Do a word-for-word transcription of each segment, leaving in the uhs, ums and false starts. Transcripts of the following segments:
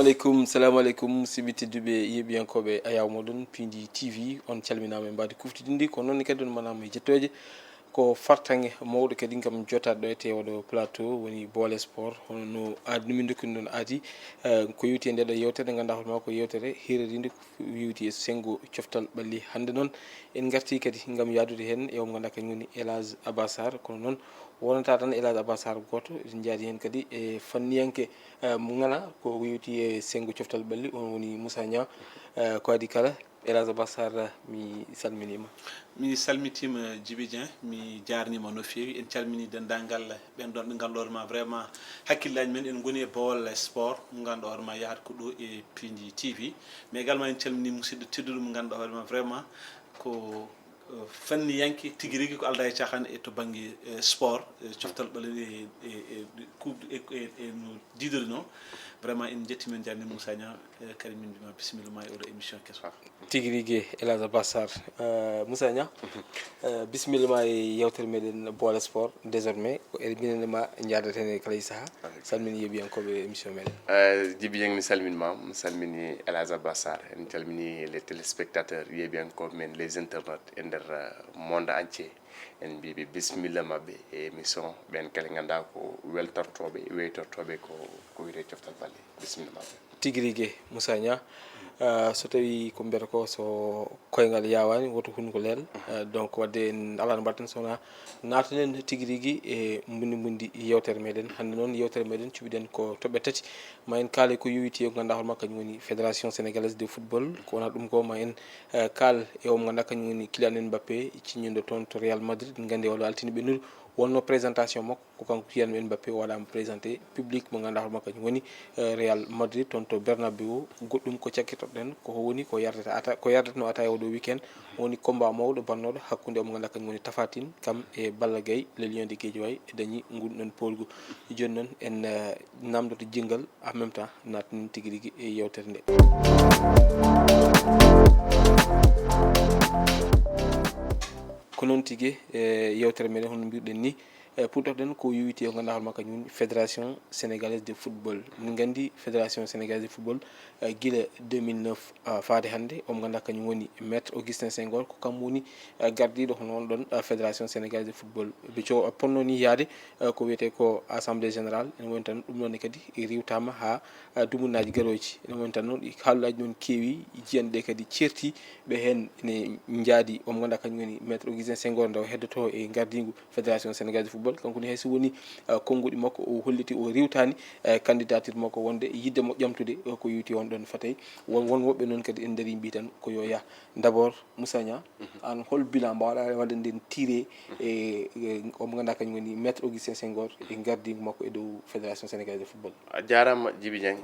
Aleykum, salamu aleykum, musidɓe tedduɓe, yeeɓiyankooɓe Ayaw Moɗon Pindi T V, on calminaama e mbaadi kuftidinndi. Ko noon ne kadi on manaama e jettooje. Ko fartaŋŋe mawɗo kadi ngam jotaade ɗo e tee oɗo plateau, woni Boole Sport, hono no aadnumi ndokkiri ɗon aadi. Eh, ko yowti e nde ɗo yeewtere, nde ngannduɗaa hoore maa ko yeewtere hiiroriinde, ko yowti e senngo coftal ɓalli. Hannde noon, en ngartii kadi ngam yahdude heen e o mo ngannduɗaa kañum woni El Hadj Abba Sarr. Kono noon, wonata tan El Hadj Abba Sarr gooto, eɗen njaadi heen kadi e fanniyanke, eh, mo ngannduɗaa ko yowti e senngo coftal ɓalli, on woni Moussa Niang. Eh, ko adii kala, El Hadj Abba Sarr, mi salminiima. Mi salmitiima, Djiby Dieng, mi jaarniima no feewi. En calminii denndaangal ɓeen ɗoon ɓe ngannduɗaa hoore maa vraiment hakkillaaji men en ngoni e Boole Sport mo ngannduɗaa hoore maa yahata ko ɗo e Pindi T V. Mais également en calminii musidɗo tedduɗo mo ngannduɗaa hoore maa vraiment ko, eh, fanniyanke tigi rigi ko aldaa e caaxaan e to bannge, eh, sport, eh, coftal ɓalli e, e, e, coupe, e, e, e no diidori no. Vraiment en njettii, men njaarnii Moussa Niang, eh, kadi min mbiima bisimilla ma e oɗo émission keso. Tigi rigi, El Hadj Abba Sarr. Eh, Moussa Niang, eh, bisimilla ma e yeewtere meɗen Boole Sport. Désormais, ko e minen e ma njaadaten e kala e sahaa. Salmini yeeɓiyankooɓe émission meɗen. Eh, Djiby Dieng, mi salmini ma, mi salmini El Hadj Abba Sarr, en calmini les téléspectateurs, yeeɓiyankooɓe men, les internautes e nder, eh, monde entier. En mbiiɓe bisimilla maɓɓe e émission, ɓeen kala ngannduɗaa ko weltortooɓe, weytortooɓe ko, ko wiyetee coftal ɓalli. Bisimilla maɓɓe. Tigi rigi, Moussa Niang, ah, so tawii ko mbiyata ko so koyngal yaawaani, woto hunuko leel. Ah, donc, waɗde en alaa no mbaɗten so wonaa naatanen tigi rigi e mbundi mbundi yeewtere meɗen. Hannde noon, yeewtere meɗen cuɓiɗen ko toɓɓe tati. Ma en kaale ko yowiti e ko ngannduɗaa hoore maa kañum woni Fédération Sénégalaise de Football. Ko wonaa ɗum ko, ma en, eh, kaal e o mo ngannduɗaa kañum woni Kylian Mbappé, ciññiiɗo toon to Real Madrid. Nganndi oɗo altine ɓennuɗo wonnoo présentation makko. Ko kanko Kylian Mbappé o waɗaama présenté public mo ngannduɗaa hoore maa kañum woni, eh, Real Madrid toon to Bernabéu. Goɗɗum ko cakkitoɗen ko woni ko yardata ata-, ko yardatnoo ataaya oɗo weekend, woni combat mawɗo bannooɗo hakkunde o mo ngannduɗaa kañum woni Tapha Tine, kam e Balla Gaye, le Lion de Guédiawaye, dañi nguu ɗoon poolgu. Jooni noon en, eh, naamndoto jinngal, en même temps naatnin tigi rigi e yeewtere nde. Ko noon tigi, e yeewtere meɗen, hono mbirɗen ni, e puɗɗoɗen ko yowiti e ko ngannduɗaa hoore maa kañum woni Fédération Sénégalaise de Football. Min nganndi Fédération Sénégalaise de Football, e gila deux mille neuf, e faade hannde, o mo ngannduɗaa kañum woni Maître Augustin Senghor, ko kam woni, e gardiiɗo hono on ɗon, e Fédération Sénégalaise de Football. Ɓe co-, ponno ni yaade, e ko wiyetee ko Assemblée Générale, ene woni tan ɗum ɗon ne kadi riiwtaama haa, e dumunnaaji garooji. Ene woni tan noon ɗi haalaaji noon keewi, jiyanɗe kadi ceerti, ɓe heen ene njaadi o mo ngannduɗaa kañum woni Maître Augustin Senghor nde o heddotoo e ngardiingu Fédération Sénégalaise de Football. Kanko ni hay so woni, ah, konnguɗi makko o holliti o riiwtaani, eh, candidature makko wonde yiɗde mo ƴamtude, eh, ko yowiti on ɗon fatay. Won, won woɓɓe noon kadi en ndarii mbii tan ko yo yah. D'abord, Moussa Niang, aan hol bilan mbaawɗaa waɗande en tiré e, e o mo ngannduɗaa kañum woni Maître Augustin Senghor e ngardiingu makko e dow Fédération Sénégalaise de Football? A jaaraama, Djiby Dieng.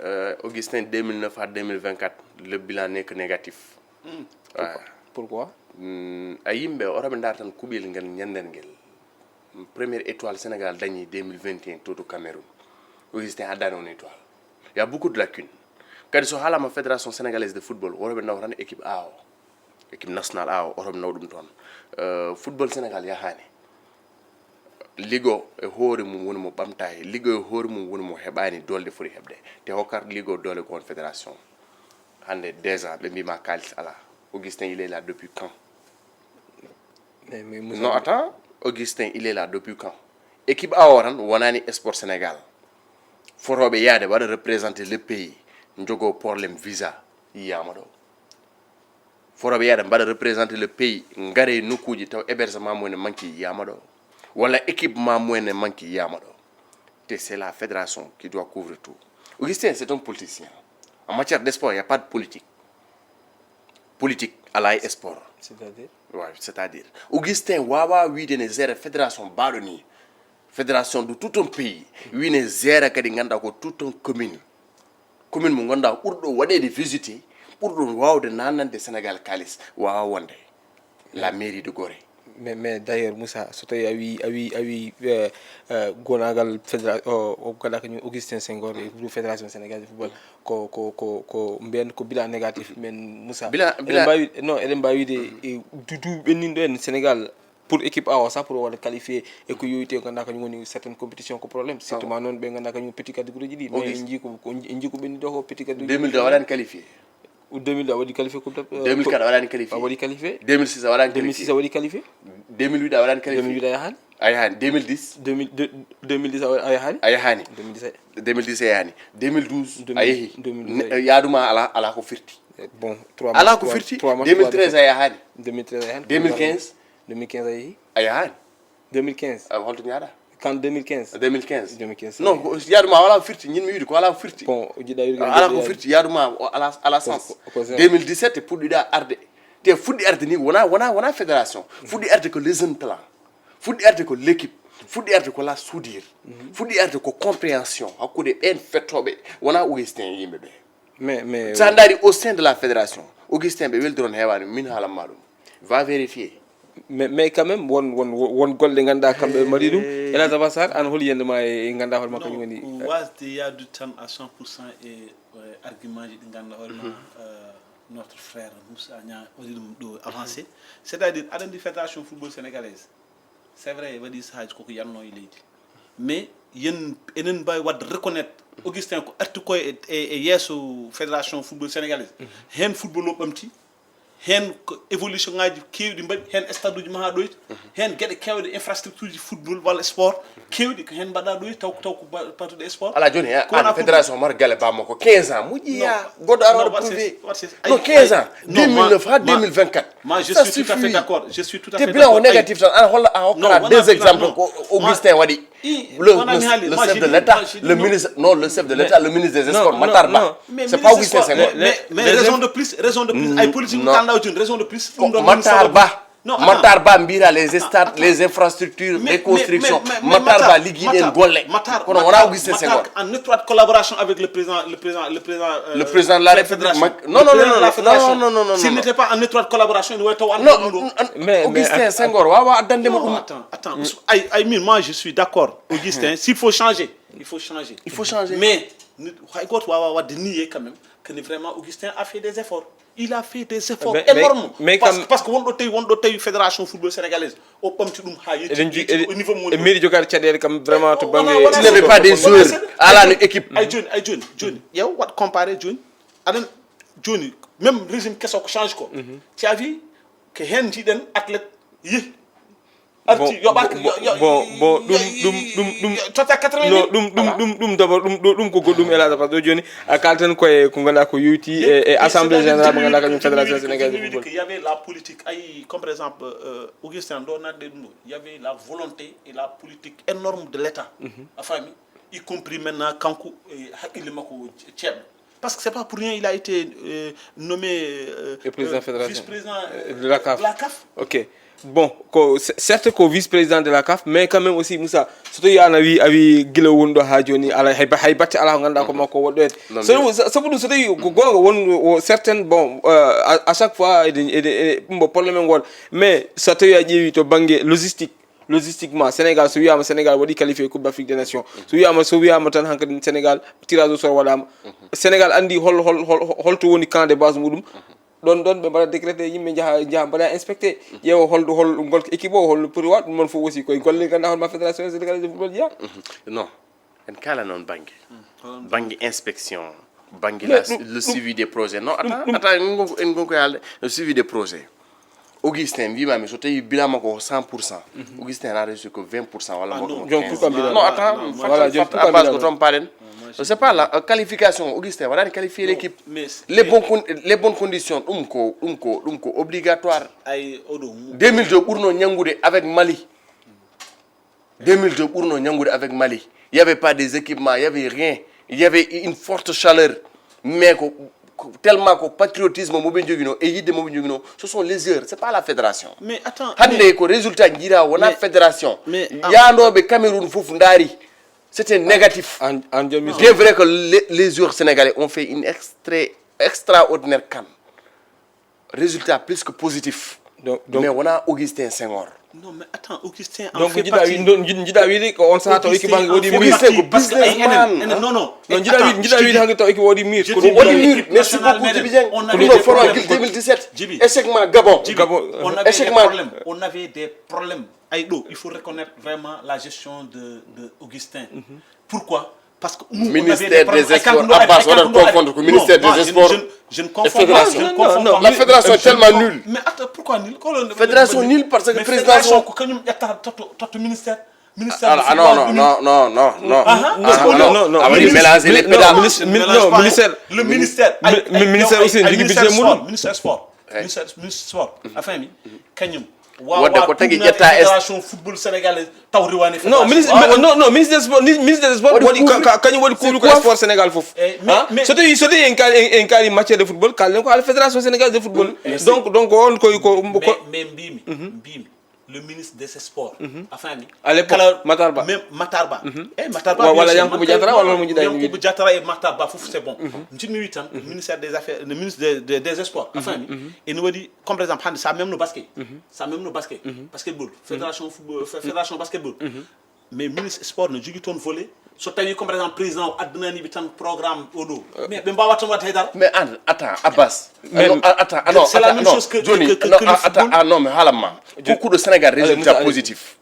Euh, Augustin, deux mille neuf à deux mille vingt-quatre, le bilan n'est que négatif. Hmm. Ouais. Pourquoi? Hmm, a yimɓe, oto ɓe ndaar tan kuɓel ngel ñanndere ngel. Première étoile Sénégal dañi deux mille vingt et un to, to Cameroun. Augustin addaani on étoile. Il y a beaucoup de lacunes. Kadi so haalaama Fédération Sénégalaise de Football, oto ɓe nawa tan équipe A o. Équipe nationale A o, oto ɓe nawa ɗum toon. Euh, football Sénégal yahaani. Ligue o e hoore mum woni mo ɓamtaani. Ligue o e hoore mum woni mo heɓaani doole ɗe foti heɓde. Te hokkata ligue o doole ko on fédération. Hannde deux ans, ɓe mbii ma kaalis alaa. Augustin, il est là depuis quand? Mais, mais Moussa, non, attends. Augustin, il est là depuis quand? Équipe A o tan wonaani Sport Sénégal. Fotooɓe yahde mbaɗa représenter le pays, njogoo problème visa, yiyaama ɗo. Fotooɓe yahde mbaɗa représenter le pays, ngare e nokkuuji taw hébergement mum ene manque, yiyaama ɗo. Walla équipement mum ene manque, yiyaama ɗo. Te c'est la fédération qui doit couvrir tout. Augustin, c'est un politicien. En matière de sport, il y a pas de politique. Politique alaa e sport. C'est-à-dire? Ouais, c'est-à-dire, Augustin waawaa wiide ne gère fédération mbaɗo ni. Fédération de tout un pays. Wi ne gère kadi ngannduɗaa ko tout un commune. Commune mo ngannduɗaa ɓurɗo waɗeede visité, ɓurɗo waawde naatnande Sénégal kaalis, waawaa wonde. La mairie de Gorée. Mais, mais d'ailleurs, Moussa, so tawii a wii, a wii, a wii, eh, eh, gonaagal fédéra-, o, o gaɗa kañum Augustin Senghor e groupe Fédération Sénégalaise de Football, ko, ko, ko, ko mbiyen ko bilan négatif, men Moussa. Bilan, eɗen bilan mbaawi, non, eɗen mbaawi wiide, e du-, duuɓi ɓenninɗo en Sénégal, pour équipe A o sax pour waɗa qualifié e ko yowiti e ganduɗa kañum woni certaine compétition ko problème, surtout ma noon ɓe ganduɗa kañum petit catégorie ji ɗi, mais en jii ko en jii ko ɓenni ɗo ko petit catégorie. deux mille deux a waɗani qualifié. Deux mille deux a waɗi qualifié coupe de deux mille quatre a waɗani qualifié. A waɗi qualifié. deux mille six a waɗani deux mille six qualifié. A waɗi qualifié. deux mille huit a waɗani qualifié. Deux mille huit a yahaani. A yahaani. deux mille dix. Deux mille deux mille dix a yahaani. A yahaani. Deux mille dix. deux mille dix a yahaani. deux mille douze a yehi. Deux mille douze. Ne- yaaduma ala ala ko firti. Bon, trois Ala matchs, ko trois- firti. trois matchs, deux mille treize trois a yahaani. Deux mille treize a yahaani. deux mille quinze. Deux mille quinze a yehi. A yahaani. Deux mille quinze. A holto ñaaɗa. Kan deux mille quinze. deux mille quinze. Deux mille quinze. Non ko yaaduma ala ko firti, ñinmi wiide ko ala ko firti. Bon, o jiɗa wiide Ala ko firti yaaduma o ala ala sens. Ko- ko- deux mille dix-sept puɗɗiɗa arde. Te fuɗɗi arde ni wona wona wona fédération. Fuɗɗi arde ko les jeunes talents. Fuɗɗi arde ko l'équipe. Fuɗɗi arde ko la soudure. Fuɗɗi arde ko compréhension hakkude ɓen fettoɓe wona Augustin e yimɓe ɓe. Mais mais Sa ndaari au sein de la fédération, Augustin ɓe weldiron heewani, min haalanma ɗum. Va vérifier. Mais, mais quand même won won won golle ɗe ganduɗa kamɓe ɓe mbaɗi ɗum. Elhadj Abass Sarr, an hol yiyannde ma e ganduɗa hoore ma kañum woni? Ko wasde yaadude tan à cent pour cent e e argument ji ɗi ganduɗa hoore ma euh, notre frère Moussa Niang waɗi ɗum ɗo avancé. C'est à dire aɗa andi fédération football sénégalaise, c'est vrai waɗi sahaaji koko yanno e leydi, mais yen enen mbawi wadde reconnaître Augustin ko arti koye e, e, e yeeso fédération football sénégalaise. Hen football o ɓamti, hen ko évolution ngaji kewɗi mbaɗi, hen stade uji maha ɗoyti, hen gueɗe kewɗe infrastructure ji football walla sport kewɗi ko hen mbaɗa ɗoyti taw taw ko ba- partout des sports. Ala joni eh, Ko wona an fédération mar gale bamma ko quinze ans moƴƴi ya goɗɗo ara waɗa prouvé. Non, quinze ans, deux mille neuf ha deux mille vingt-quatre. Moi je Ça suis tout à fait suffit. D'accord, je suis tout à Te fait bilan o d'accord. Négatif tan, an holla a hokkata deux exemples ko Augustin waɗi. Le, le, le chef de l'État, le ministre, non, le chef de l'État, le ministre des Sports, Matar Ba. C'est pas Augustin Senghor. Mais, mais raison de plus, raison de plus. Ay politique Non. Kanda Odune, raison de plus. Ko Matar Ba. Matar Ba mbira les stades, les infrastructures, les constructions. Matar Ba liggi ɗen golle. Kono wona Augustin Senghor. En étroite collaboration avec le président, le président, le président, euh, Le président de la République. Non, non, non, non, non, non, non, non. S'il n'était pas en étroite collaboration, il aurait Non, mais Augustin Senghor wawa addande mo Non, ɗum. Attends, attends. I, I mean, moi, je suis d'accord. Augustin, s'il faut changer, il faut changer. Il faut changer. Mais nit hay goto wawa wadde nié quand même que ni vraiment Augustin a fait des efforts. Il a fait des efforts Mais- mais- énormes. mais parce, quand- parce que wonɗo tawi wonɗo tawi fédération football sénégalaise o ɓamti ɗum ha yetti Eɗen ju- yetti au niveau e mondial. Mairie jogade caɗele kam vraiment to Wona- bangge wona- Il n'avait pas des joueurs. Alano équipe. Ay joni ay joni joni yew wat comparé joni aɗan joni même régime keso ko change ko. Tu as vu que hen jiɗen athlète yi arti yoɓaka Bon, bon, bon, ɗum- ɗum- ɗum- ɗum- totta quatre-vingt No mille ɗum ɗum ɗum ɗum d'abord ɗum ɗo ɗum ko goɗɗum. Elhadj Abass ɗo joni a kaltan koye ko ganduɗa ko yowti e e assemblée générale mo ganduɗa kañum fédération sénégalaise de football. Il y avait la politique ay comme par exemple euh, Augustin ɗo natde ɗum ɗo il y avait la volonté et la politique énorme de l'état. A faami? Y compris maintenant kanko e haqqille makko ceeɗɗo. Parce que c'est pas pour rien il a été euh, nommé euh, Le président euh, fédération. Vice-président Euh, euh, de la caf. La caf. Ok. Bon, ko c- certes ko vice président de la caf, mais quand même aussi Moussa, so tawi an a wi a wi gila woni ɗo ha joni ala hay ba- hay batte ala ko ganduɗa ko makko woɗɗoyde. Non, So- so- sabu ɗum so tawi ko gonga won o certaine bon euh, à, à chaque fois eɗen eɗen eɗen- ɗum ko problème en gol, mais so tawi a ƴeewi to banggue logistique, logistiquement Sénégal so wiyama Sénégal waɗi qualifié coupe d'Afrique des nations, so wiyama so wiyama tan hankadi Sénégal tirage au sort waɗama, Sénégal andi hol hol hol holto woni camp de base muɗum. Ɗon ɗon ɓe mbaɗa décrété yimɓe jaha jaha mbaɗa inspecté, ƴeewa holɗo hol ngol équipe o holno poti waɗ ɗum noon fof aussi koye golle ganduɗa hoorema fédération sénégalaise de football jeeya. Non, en kala noon banggue banggue inspection, banggue Mais la- ɗum- le suivi des projets. Non, attends, attends, en gonko en gonko yalde le suivi des projets. Augustin mbimami so tawi bilama ko cent pour cent, Augustin na réussi ko vingt pour cent walla Ah, mbo non. ko Joni quinze. pourquoi mbiɗa- Non, attends, Non, fat- voilà, fat- joni fat- pourquoi Abbas mbiɗa- ko toon paɗen. C'est pas la euh, qualification. Augustin waɗani qualifié l'équipe. Mais Les bonnes con- les bonnes conditions ɗum ko ɗum ko ɗum ko obligatoire. Ay oɗo mu- deux mille deux ɓurno ñanngude avec Mali. Deux mille deux ɓurno ñanngude avec Mali. Il y avait pas des équipements, il y avait rien. Il y avait une forte chaleur. Mais ko ko- tellement ko patriotisme mo ɓe jogino e yidde mo ɓe jogino, ce sont les joueurs, c'est pas la fédération. Mais attends. Hannde ko résultat jiira wona Mais- fédération. Mais ah. Yaanooɓe Cameroun fof ndaari, c'était négatif. An an jomi Bien vrai que les, les joueurs sénégalais ont fait une extra extraordinaire CAN. Résultat plus que positif. Donc donc Mais wona Augustin Senghor. Non, mais attends, Augustin, en Donc fait jiɗa partie. Wi ɗon jiɗa wiide ko on saha taw équipe Augustin, hanki waɗi en fait mur. partie, parce que ay enen, enen, non, non. Non, Eh, jiɗa attends, wiide jiɗa je te wiide dis, hanki taw équipe waɗi mur. je Ko te ɗum dis, waɗi Waɗi l'équipe mur, merci beaucoup, nationale, Djibi mais Dieng. on Ko avait ɗum des ɗo format problèmes. Guil deux mille dix-sept. Djibi, Échec ma Gabon. Djibi, Gabon, on avait Échec des ma- problèmes. On avait des problèmes. Aïdo, il faut reconnaître vraiment la gestion de, de Augustin. Pourquoi? Parce que nous, on avait Ministère des problèmes. des Ay, kanko sports, ɗo, ay, Abbas, kanko waɗat ɗo, ay, confondre ko non, ministère moi, des je- sports je- Je ne et confonds pas, fédération. je ne Non, non, confonds non, pas. la fédération Je est tellement ne nulle. Mais attends, pourquoi nul? Quand on- Fédération nulle parce que Mais président fédération ko ko kañum ƴetta toto, toto ministère. Ministère Ah, du ah, non, football non, du non, non, non, non. Ah, ah, Ah, ah, non, non. non, ah, oui, Minis- mélanger les non, pédales. minis- mi- Mélange non, pas. Ministère. Le ministère, Mi- ay, mi- ay, Ministère ay, aussi, ministère jigi budget sport, mum. Ministère sport, Ay. Ministère, ministère sport. Enfin, mi kañum. Wa- Wadde wa- ko tagi tourner ƴetta es- fédération football sénégalais taw riwani Non, fédération. ministre, Wa- mais- non, non, ministre des sports, ni- ministre des sports Waɗi waɗi ka- couvrir. ka- kañum waɗi couvrir ko Couvrir. Sport Sénégal fof. Eh, mais- Hein? Mais- So tawi so tawi en kaali en- en kaali matière de football, kalden ko haala fédération sénégalaise de football. Merci. Donc donc on koy ko Mais, ko- mais mbimi, mbimi, le ministre des sports. Enfin, mi À l'époque, kala- Matar Ba. Même Matar Ba. Eh, Matar Ba, Wa- bien wala sûr, Yankuba man Diatara, kay, wala mo jiɗa Yankuba wiide. Diatara et Matar Ba fof, c'est bon. Jiɗmi wi tan, le ministère des affaires, le ministre des, des, des sports. Enfin, mi ene waɗi, comme par exemple hannde, ça même no basket. Ça même no basket. Basketball, fédération football, fé- fédération basketball. Mais ministre sport no jogui toon volet. So tawi comme par exemple président o addananiɓe tan programme oɗo, mais ɓe mbawa tan wadde haydara. Mais an, attends, Abbas. Mais- Non, a- attends, ah, non, C'est la attends, même non, chose que- Johnny, que- que- non, que le ah, attends, football. Ah non, mais haalam ma. Kokkuɗo Sénégal Allez, résultat Moussa, allez. Positif.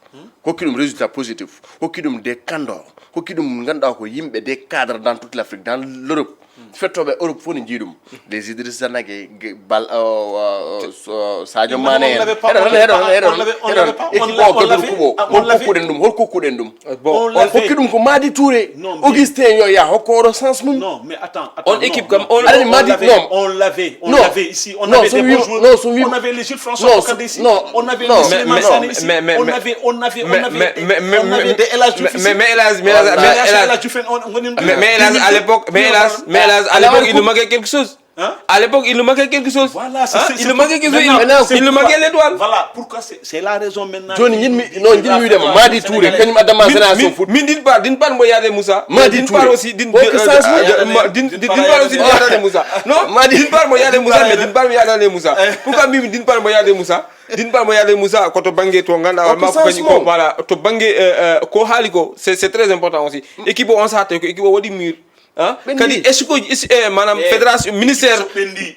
Hokki ɗum résultat positif. Hokki ɗum des candors. Hokki ɗum ganduɗa ko yimɓe des cadres dans toute l'Afrique, dans l'Europe. Fettoɓe Europe fof ne jii ɗum. Les Idrissa Gana Gueye, Gueye, Bal, euh, euh, euh, Sadio Non, Mané on en. l'avait pas, Heɗon, on l'avait heɗon, pas, heɗon, on l'avait, on l'avait pas, on Équipe l'a- o on gadduɗo l'avait, kuɓo. ah, on Hol l'avait. kokkuɗen ɗum? Hol kokkuɗen ɗum? On l'avait. Hokki ɗum ko Madi Touré. Non, mais- Augustin yo ya hokko oɗo chance mum. Non, mais attends, attends. On équipe Non, comme on- non, Allez, on Madi, l'avait, non. On l'avait, on Non. l'avait ici, on Non, avait so des wi- bons joueurs. non, so wi- On avait les Jules François Non, Bocandé ici. non, On avait non, les Souleymane non. Sané ici. Mais- mais- On avait, on avait, on mais- avait, mais- mais- on avait mais- des El Hadj Diouf ici. mais- mais El Hadj, mais El Hadj, On mais avait El Hadj- El Hadj Diouf, on- on- Mais, mais hélas, à l'époque, mais hélas, mais hélas, à Alors, l'époque, il nous manquait quelque chose. Hein? À l'époque, il nous manquait quelque chose. Voilà, c'est Hein? c'est- Il c'est nous manquait quelque chose. maintenant, Il, c'est il nous pourquoi- manquait l'étoile. Voilà pourquoi c'est c'est la raison maintenant. Johnny, qui- ñinmi qui- non qui- ñinmi wiidema la- Madi Touré, kañum addama génération foot. Min, min, min ɗin par ɗin par mo yaade Moussa. Madi Ɗin Touré. Par aussi, ɗin Ko que chance mo. euh, ma- ɗin ɗin par aussi yaade Moussa. Non, ɗin par mo yaade Moussa, mais ɗin par mo yaade Moussa. Pourquoi mbimi ɗin par mo yaade Moussa? Ɗin par mo yaade Moussa, ko to banggue to ganduɗa wal ma ko kañum ko, voilà, to banggue euh, euh, ko haali ko, c'est c'est très important aussi. Équipe o on saaha tawi ko équipe o waɗi mur. Hein? Kadi est-ce que est-ce- eh, madame fédération ministère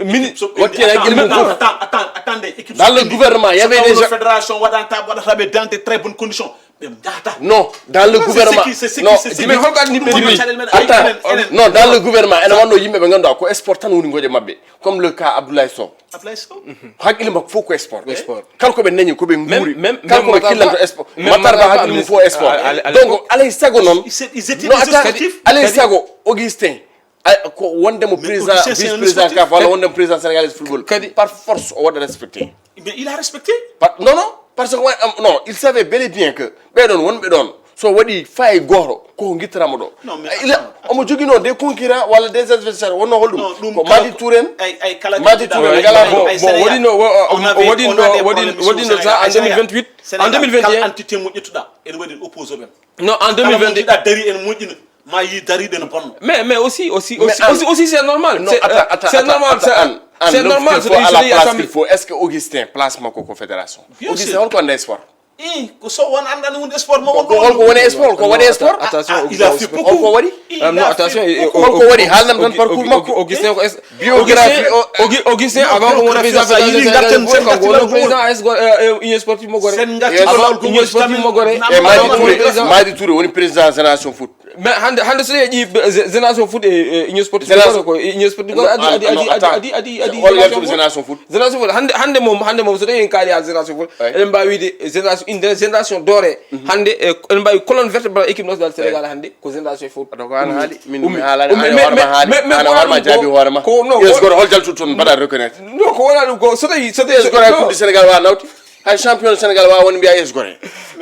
mini- Watti hen hakkille mum fof. Attends, attends, attendez. Équipe Dans le gouvernement, il y avait des gens- Fédération waɗanta waɗata ɓe dans de très bonnes conditions. Ɓe jahata. Non, dans le C'est gouvernement. ce qui- c'est ce Non, qui- c'est ce Mais qui- hol ko addi ɓe Ɗum mbi- enen, Attends, enen, enen. Non, dans le gouvernement ene wanno yimɓe ɓe ganduɗa ko sport tan woni goƴe mabɓe, comme le cas Abdoulaye Sow. Ablaye Sow. Hakkille makko fof ko sport. Ko sport. Kala ko ɓe dañi ko ɓe guuri. Même- Kala ko même ɓe killanta sport. Même Matar Ba Matar Ba hakkille mum fof sport. à- à- à Donc l'époque- Alay Sago noon. Ils étaient- ils étaient Non, des attends, sportifs. Alay Sago, Augustin. Alay ko wondemo président, Augustin, c'est un vice-président sportif. Kaf walla wondemo président sénégalais football. Kadi- Par force o waɗa respecté. Mais il a respecté. Par- non, non, parce que wa- am- non, il savait bel et bien que ɓeɗon wonɓe ɗon so waɗi fayi goto ko guittaramo ɗo. Non, mais Il a- omo joguino des concurrents walla des adversaires wonno holɗum? Non, ɗum Ko kala- Madi Touré en. Ay- ay kala Madi ko- Touré ay- ngala ay- ɗo. ay- Bon, Sénégal, waɗino on avait- waɗino on avait ça en problème au Sénégal. deux mille vingt-huit. En Sénégal, deux mille vingt et un. Kala entité moƴƴituɗa ene waɗi opposé ɓen. Non, en deux mille vingt et un. Kala moƴƴiɗa dari ene moƴƴina. Ma yi dariɗe no bonno. Mais mais aussi aussi Mais aussi an- aussi c'est normal. Non, C'est attends, euh, attends, c'est attends, normal. attends, C'est an- an c'est l'homme normal. qu'il So faut à tawi so la tawi place assemblée. Qu'il faut, est-ce que Augustin place makko ko fédération? Bien Augustin sûr. Holko wonde sport? I ko so won anɗani wonde sport mo Ko holko woni sport? Ko waɗi sport? Attention, Ah, il a fait beaucoup. Holko waɗi? Il Ah, non, a attention. fait Et- beaucoup. et- Holko waɗi? Haalnam tan Augustin- parcours makko. Augustin ko es- Biographie Augustin- o- Augu- Augustin avant ko wona Biographie président o- fédération Yili sénégalaise ngarten- football, ko ngarten- wonno président A S Gorée, euh, euh, Union Sportive mo Gorée. Sen ngarti Avant lawol gongol Union Sportive Jamel- mo Gorée. Nam- E Madi Nam- Touré, Nam- Madi Touré woni président génération foot. Mais hande hande so tawi a ƴii be- gé- génération foot e e Union Sportive Génération- Gorée ko e Union Sportive Gorée adi Non, adi non, adi attends. adi adi adi adi Hol génération yaltude foot. Génération foot? Génération foot hande hande mom hande mom so tawi en kaali ha génération foot, Ouais. Eɗen mbawi wiide génération, une des générations dorées. Hande e eɗen mbawi colonne vertébrale équipe nationale Sénégal hande ko génération foot. Donc an haali min Ummi. mi haalani Ummi, an mais- hoorema mais- haali mais- mais an ko hoorema wona ɗum jaabi ko- hoorema. ko- non, Yes ko- goto hol jaltude toon mbaɗa reconnaître. Non, ko wona ɗum ko so tawi so tawi Yes goto non. Coupe du Sénégal wawa nawde. Hay champion Sénégal wawa won mbiya yes goto.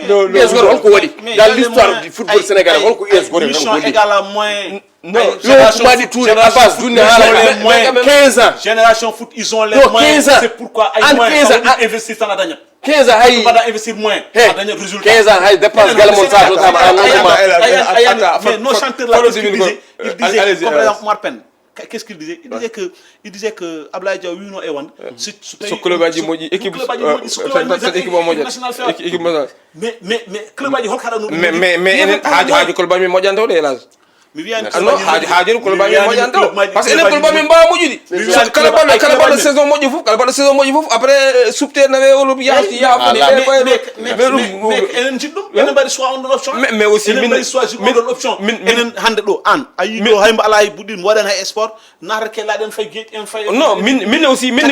Non, non. Yes goto holko waɗi? Mais Dans dans les l'histoire moyens, du football ay, sénégalais ay, holko yes goto mission holko waɗi? Égale à moyen. Non. Ay, Yo génération Madi foot, Touré, génération Abbas foot, Dunne ils ont haala les mais- mais moyens. quand même. Quinze ans. Génération foot, ils ont les Non, moyens. Quinze ans. C'est pourquoi ay An moyens quinze ça ans. Investir ça la dañat. Quinze ans hay. Mbaɗa investir moyen. Hey, A dañat résultat. Quinze ans hay dépense galle mon sa jota ma an Attends, hoorema. attends, attends, Attends, mais nos fo- chanteurs fo- là, qu'est-ce fo- qu'ils disaient? Ils disaient, allez-y, comme par allez-y. Exemple Omar Pène. Qu'est-ce qu'il disait? Il disait que, il disait que Ablaye Diaw wino e wonde, so, so tawi so club aji moƴƴi, équipe club aji moƴƴi, so club aji moƴƴi, équipe o moƴƴat, national fewa. Équipe national. Mais mais mais club aji holko haɗa ɗum? Mais mais mais enen haaju haaju club aji moƴƴanta o de, hélas. Mi wiyan, ah non, haaju haaju club aji moƴƴanta o, parce que enen club aji mbawa moƴƴude. So kala baɗɗo kala baɗɗo saison moƴƴo fof, kala baɗɗo saison moƴƴo fof, après euh, subte nawe Europe yaha yaha foti ɓe ɓe ɗum. Mais enen jiɗ ɗum, enen mbaɗi choix on ɗon option. Mais aussi min mbaɗi choix on ɗon option. Enen hande ɗo an a yi ɗo hay mbo ala e buɗɗi mo waɗan hay sport. Nata kelaɗen fay geeƴi en fay. Non, min min aussi min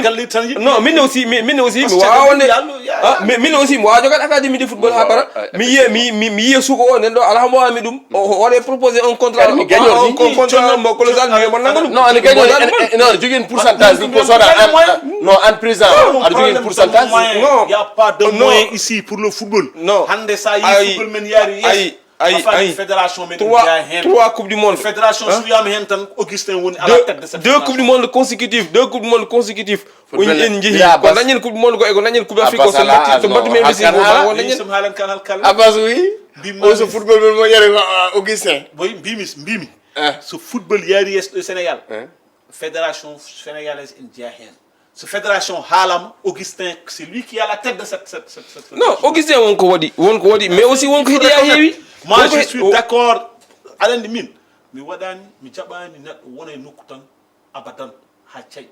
non, min aussi min min aussi mi wawa wonde. Ah, min min aussi mi wawa jogade académie de football ha bara. Mi yiya mi mi mi yiya suko o nen ɗo ala mo wami ɗum. O waɗe proposé un contrat. Un contrat mo colosal mi mo nanga ɗum. Non, ene gañi. Non, ene jogui une pourcentage ɗum ko sona an. Non, an président aɗa jogui une pourcentage. Non, il y a pas de moyen ici pour le football. Non. Hande sa yi football men yari yes. Ayi, ayi. Fédération men trois trois coupe du monde. Fédération suyama hen tan, Augustin woni à la tête de cette deux coupe du monde consécutif, deux coupe du monde consécutif. En jeehi ko dañen coupe du monde ko e ko dañen coupe d'Afrique ko so batti to battu men bisi ko o dañen. Abbas wi o so football men mo yere ko Augustin. Boy mbimi mbimi so football yari yes ɗo Sénégal, fédération sénégalaise en jeeya hen. So fédération haalama, Augustin, c'est lui qui est à la tête de cette cette cette cette. Non, Augustin wonko waɗi, wonko waɗi, mais aussi wonko heɗi ha heewi. Moi je suis d'accord. Aɗa andi min mi waɗani, mi jaɓani neɗɗo wona e nokku tan abadan ha cay.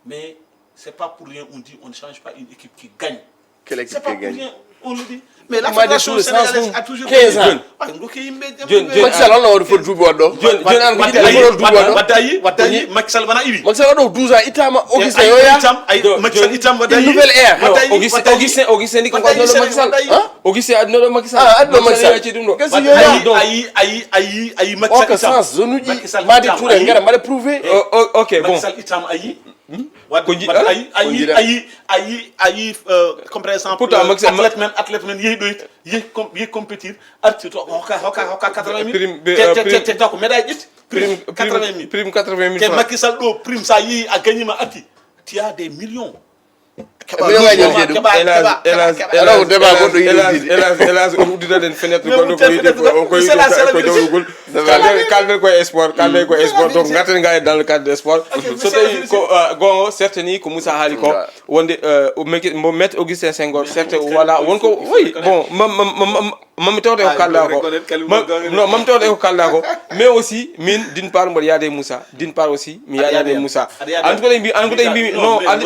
Mais c'est pas pour rien on dit on ne change pas une équipe qui gagne. Quelle équipe qui gagne? On le dit. Mais la fédération sénégalaise a toujours quinze ans. Ay, ngokke yimɓe jam. Joni joni Macky Sall holno waɗi foti duuɓi waɗɗo? Joni joni an ko jiɗi foti duuɓi waɗɗo? Wadda yi wadda yi Macky Sall wona iwi. Macky Sall waɗo douze ans ittama, Augustin yo ya. Ay Macky Sall itam wadda yi. Nouvelle ère. Augustin Augustin Augustin ni ko addunoɗo Macky Sall. Augustin addunoɗo Macky Sall. Ah, adduno Macky Sall. Yacci ɗum ɗo. Ayi ayi ayi ayi ayi Macky Sall itam. Sens zone uji Madi Touré ngara mbaɗa prouvé. OK bon. Macky Sall itam ayi. Ko jiɗɗa ayi ayi ayi ayi ayi. Comme par exemple pourtant Macky Sall athlète men athlète men yehi ɗoy, yehi com- yehi compétir, arti to hokka hokka hokka quatre-vingt mille. Prime te te te te ko médaille ƴetti prime quatre-vingt mille. Prime quatre-vingt mille te francs. Macky Sall ɗo prime sa yehi a gagnima arti, tu as des millions. Keɓa million ngaji jeeɗum. Keɓa Hélas keɓa hélas keɓa hélas. Alaw débat goɗɗo yiɗi Hélas uddide. Hélas hélas on udditaɗen fenêtre goɗɗo ko yiɗi ko ko yiɗi ko jawlugol. Kalden kalden koye sport kalden koye sport donc garten ga e dans le cadre de sport. So tawi ko gonga certaini ko Moussa haali ko wonde mbo maître Augustin Senghor certains wala wonko oui bon mami tawde ko kalda ko. Non mami tawde ko kalda ko. Mais aussi min d'une part mboɗo yaade e Moussa, d'une part aussi mi yaade e Moussa. An ko tawi mbi an ko tawi mbi non an.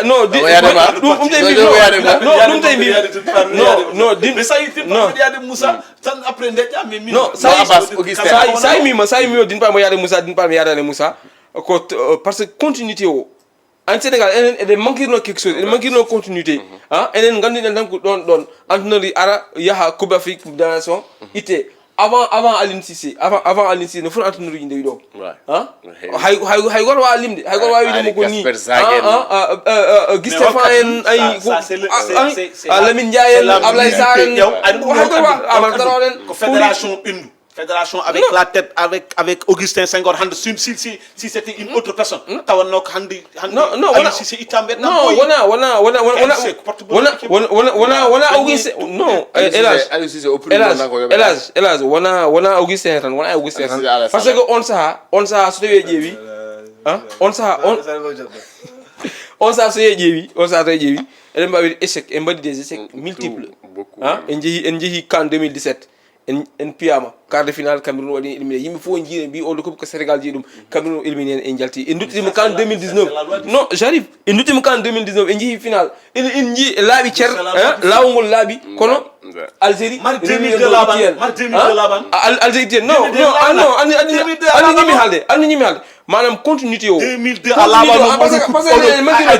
Non ɗum ɗum tawi mbi non ɗum tawi mbi non non din non. Tan après ndeƴƴa mais min non sa sa mima sa mima d'une part mo yaade Moussa, d'une part mo yaade Moussa ko parce que continuité o en Sénégal enen eɗen manquirno quelque chose, eɗen manquirno continuité. Ha enen ganduɗen tan ko ɗon ɗon entraîneur ara yaha coupe d'Afrique, coupe de nation itte. Avant avant Aline Cissé avant avant Aline Cissé no foti entraîneur uji ndewi ɗo. Ha hay hay hay goto wawa limde hay goto wawi wiide mo ko ni. Guy Stéphane en ay ko Lamine Ndiaye en Ablaye Sarr en hay goto wawa amal tan oɗen ko fédération ɓendu. Fédération avec la tête avec avec Augustin Senghor hande si si si si c'était une autre personne tawanno ko hande hande non non wona si c'est itambe non wona wona wona wona wona wona wona wona wona Augustin non hélas hélas hélas hélas wona wona Augustin tan wona Augustin tan parce que on saha on saha so tawi ƴeewi. Ha on saha on on saha so tawi ƴeewi on saha so tawi ƴeewi eɗen mbawi échec en mbaɗi des échecs multiples. Ha en jeehi en jeehi CAN deux mille dix-sept. En en piyama quart de finale Cameroun waɗi éliminé yimɓe fof jiiɗe mbi oɗo coupe ko Sénégal jeeyi ɗum. Cameroun éliminé en en jalti en duttima CAN deux mille dix-neuf. Non j'arrive en duttima CAN deux mille dix-neuf en jeehi finale en en jii laaɓi cer lawol ngol laaɓi kono Algérie. Mar deux mille deux laban mar deux mille deux laban. Algérie non non non anni anni anni ñimi halde anni ñimi halde. Manam continuité o deux mille deux a laban parce que parce que en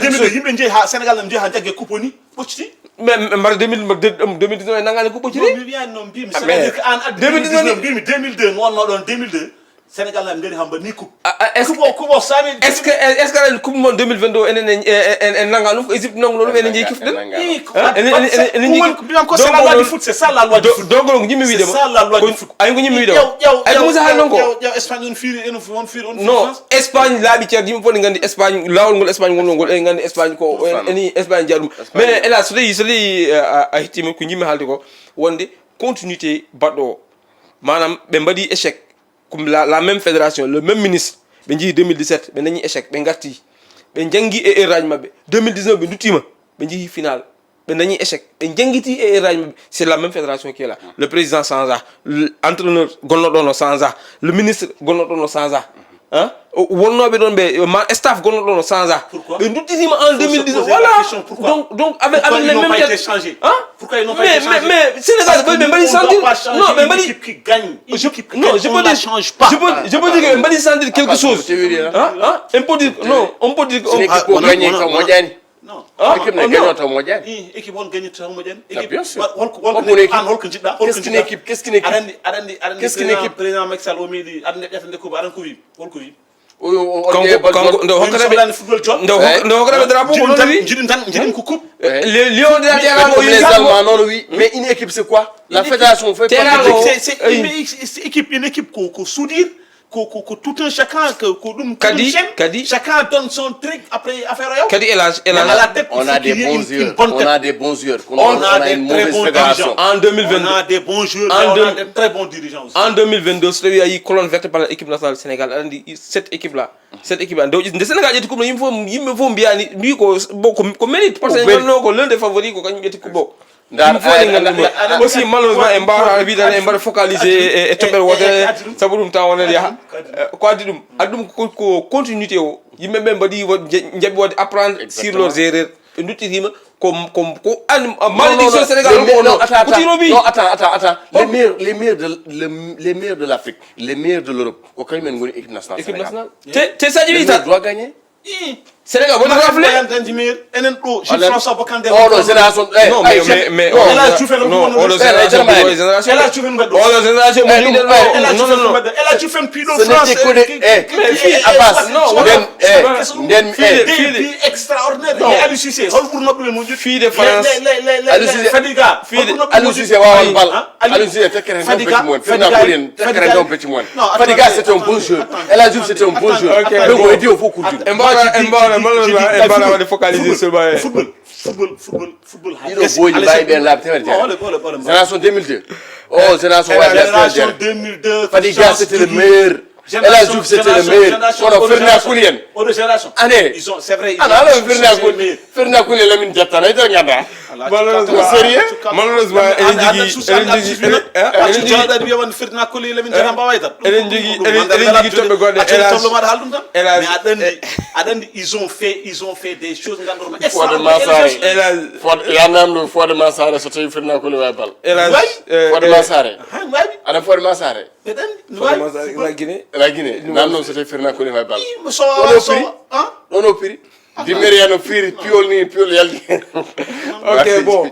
deux mille deux yimɓe jeehi ha Sénégal nam jeehi ha jagge coupe ni. Ɓocciti. Mais mbar deux mille deux mille dix-neuf en nangani ko ɓocciti. Mi wiyani noon mbimi c'est-à-dire que an addi deux mille dix-neuf mbimi deux mille deux mi wonno ɗon deux mille deux Sénégal nam ngari hamba ni coupe. Est-ce que coupe o sami est-ce que est-ce que aɗa coupe mon deux mille vingt-deux enen en en nanga ɗum ko Égypte nangno ɗum enen jeeyi kifɗen. Enen enen enen jeeyi kifɗen. Mbiyam ko c'est la loi du foot c'est ça la loi du foot. Dogol ko jimmi wiide ma. C'est ça la loi du foot. Ay ko jimmi wiide ma. Ay ko Moussa haalno ko. Ƴew ƴew Espagne on fiiri en on fiiri on. Non. Espagne laaɓi ceer yimɓe fof ne nganndi Espagne laawol ngol Espagne wonnoo ngol eɗen nganndi Espagne ko eni Espagne jeya ɗum. Mais hélas so tawi so tawi a hettiima ko njimmi haalde ko wonde continuité baɗɗo o maanaam ɓe mbaɗi échec. comme la, la même fédération, le même ministre, ɓe njehi deux mille dix-sept, ɓe dañi échec, ɓe ngarti, ɓe janngi e erreur aji maɓɓe. Deux mille dix-neuf, ɓe nduttiima, ɓe njehi final, ɓe dañi échec, ɓe janngiti e erreur aji maɓɓe. C'est la même fédération qui est là. Le président changea, le entraîneur gonnoɗo no changea, le ministre gonnoɗo no changea. Hein? O- wonnooɓe ɗon ɓe, ma staff gonnoɗo no changea. Pourquoi? Ɓe nduttitiima en Faut se deux mille dix. Poser la Voilà. Question, pourquoi? Donc, donc avec, Pourquoi avec ils les n'ont mêmes pas été têtes. Changés? Hein? Pourquoi ils n'ont Mais, pas été mais, changés? Mais Sénégal, Parce que ɓe nous, mbaɗi on doit sentir. Pas changer Non, ɓe une mbaɗi. Équipe qui gagne. Une Je- équipe qui non, gagne, je on peux ne la dire, change pas. Je peux, je peux dire que ɓe mbaɗi sentir quelque chose. Hein? Hein? On peut dire, non, on peut dire que Une équipe on pour a- gagner, on a- ça, on a- moyenne. Non. Ah, Équipe oh, ne non. Gagnant, ça, moyenne. Eh, équipe on gagnit, ça, moyenne. Ah, bien sûr. Hol ko hol Hol ko ko équipe? An hol ko jiɗɗa? Hol ko Qu'est-ce qu'une jiɗɗa? équipe? Qu'est-ce qu'une équipe? Aɗa anndi aɗa anndi aɗa anndi Qu'est-ce qu'une président- équipe? Président Macky Sall o meeɗi aɗa anndi ƴettande coupe aɗa anndi ko wi? Hol ko wi? On- on- on Kanko, est bon- kanko, nde Wi hokkata ɓe, sohlani football jom. nde hok- nde hokkata ɓe drapeau ko Jiɗum noon tan wi. Jiɗum tan jiɗum ko coupe. Ouais. Les lions de la Mais terre comme o les yinta Allemands, non, oui. Mais une équipe, c'est quoi? La fédération fait Terrain partie de o- C'est c'est Ey. une équipe- c'est équipe une équipe ko ko soudure ko ko ko tout un chacun que ko ɗum Kadi- chaîne. kadi- Chacun donne son truc après affaire o yaw. Kadi, hélas, Mais à hélas. la tête, On il a faut qu'il des y ait bons une- joueurs. Une bonne On a tête. Des bons joueurs. On a des Une très mauvaise bons fédération. Dirigeants. En deux mille vingt-deux. On a des bons joueurs, En mais on a deux- des très bons dirigeants aussi. En deux mille vingt-deux, so tawi a yi colonne vertébrale équipe nationale Sénégal, aɗa anndi cette équipe là, cette équipe là, nde nde Sénégal ƴetti coupe no, yimɓe fof yimɓe fof mbiyani mbi ko bon, ko ko mérite, parce que Ko mérite. Ngonno ko l'un des favoris, ko kañum ƴetti coupe o. Ndar- Ɗum fof eɗen nganndi ɗum. Aɗa- Aussi, malheureusement, en mbaawata wiide tan en mbaɗa focalisé e e toɓɓere wootere. Sabu ɗum tan wonani yaha. Ko addi ɗum, addi ɗum ko ko continuité o. Yimɓe ɓe mbaɗi wa- nje- njaɓi waɗde apprendre sur leurs erreurs. Ɓe nduttitiima ko ko ko an malédiction Sénégal. Les- Ko non, no attends, ko tiro attends, mbi. Non, attends, attends, attends. Les meilleurs, les meilleurs de, le- les meilleurs de l'Afrique, les meilleurs de l'Europe, ko kañum en ngoni équipe nationale Équipe Sénégal. Nationale. Eh, Te te Sadio le wi meilleur tan. Doit gagner. Sénégal woni rafle. Enen ɗo Gilles Oɗo- François Bocandé. Oɗo génération, eh, Non, ay, mais chef, mais mais non. oɗo El Hadj géné- Diouf en non, ɗum oɗo woni génération Jerema ɓuri en. Oɗo génération. El Hadj Diouf en mbaɗi Oɗo génération Eh, ɓuri ɗum, ɗen eh, ɗo. El Hadj Non, Diouf non, en non. mbaɗi. El Hadj Diouf en piɗo Ce n'était français. que des, eh, Mais fii fii- Abbas, non, nden, non, eh, non, nden, fii- eh, Des buts extraordinaires. Non. Mais Aliou Cissé, hol ɓurno ɗum e moƴƴude? Fii de France. Les- les- les- les- Aliou Cissé. Fadiga, Fii hol de- ɓurno ɗum e Aliou moƴƴude? Cissé wawan bal. Hein? Aliou- Aliou Cissé fekkere hen Fadiga, toon petit moyen. Fernand Fadiga, Coly en fekkere hen Fadiga. Toon petit moyen. Non, attends, Fadiga, c'est un attends, bon joueur. Attends, El Hadj Diouf, c'est un bon joueur. Ok. Embora, embora, malheureusement, embora waɗi focalisé seulement. Football, football, football, football. Ɗiɗo booji mbawi ɓen laabi temedere jeetati. Ole, ole, ole. Génération deux mille deux. Oh, génération El Hadj- waɗi Génération affaire. deux mille deux. Fadiga, c'était le meilleur. El Hadj Diouf, c'était le meilleur. Kono Fernand Coly en. Oɗo génération. Allez. Ils ont, c'est vrai. Ana ala Fernand Coly. Fernand Coly e Lamine Diatta, hay tan ganda. Malheureusement, Sérieux? Malheureusement, eɗen jogii, eɗen jogii, eɗen, eh, eɗen jogii, Aɗa wiya won Fernand Coly e Lamine Diatta mbawa tan. Eɗen jogii, eɗen, eɗen jogii toɓɓe goɗɗe, hélas. Tablo maɗa haal ɗum tan. Hélas. Mais aɗa anndi, aɗa anndi, ils ont fait, ils ont fait des choses ngannduɗaa. Fodé Massaré. Hélas. Fodé, ya namno Fodé Massaré so tawi Fernand Coly wawi bal. Hélas. Wawi. Eh, Fodé eh, Massaré. Ha, wawi. Aɗa Fodé Massaré. Mbeɗa anndi, Fodé wawi. Massaré, la Guinée. La Guinée. Namno so tawi Fernand Coly wawi bal. Ii, mo so Ono so firi? Hein? Ono firi. Di Maria no firi, piol ni, piol yaldi. Ok, bon.